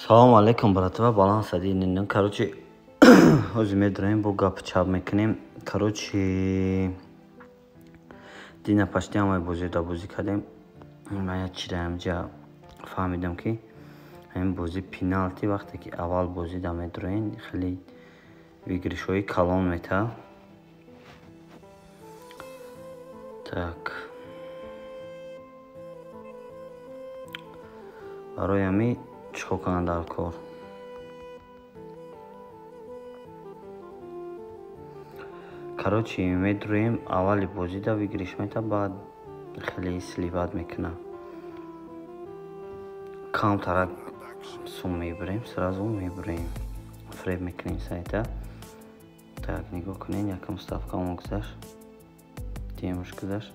Салом алейкум, братва, баланс один. Короче, ҳозир медроем, бо гап чап мекунем. Короче, дина пашти ҳамаи бозида бозӣ кардем. Ман як чиро ҳамҷа фаҳмидам, ки ҳамин бозӣ пеналти вақте ки аввал бозида медроен, хеле выигрышҳои калон метаҳад. Так. Барои ҳамин чӣ кор кунам дар кор? Короче, медроем, аввали бозида выигрыш метаҳад, баъд хеле сливать мекунад. Камтарак сум мебарем, сразу мебарем. Фреб мекунем сайта. Так, нигоҳ кунед, якум ставкамо гузашт. Дуюмаш гузашт.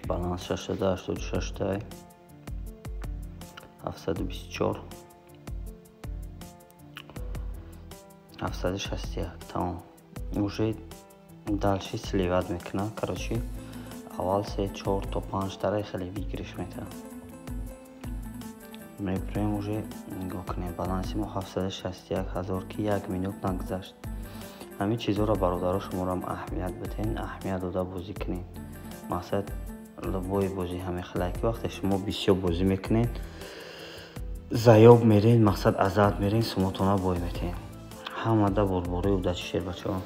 Баланс 686, 724, 761, тамом. Уже дальше сливать мекунад. Короче, аввал 3, 4 то 5 тара хеле выигрыш метаҳад. Мебарем уже, нигоҳ кунед, баланси мо 761 ҳазор, ки як минут нагузашт. Ҳамин чизҳоро, бародаро, шуморам аҳамият бидиҳед, аҳамият дода бозӣ кунед. Мақсад любой бозӣ ҳамин хеле, ки вақте шумо бисёр бозӣ мекунед, заёб меред, мақсад азарт меред, сумотона бой метиҳед. Ҳамада борбораи удачи шер, бачаҳо.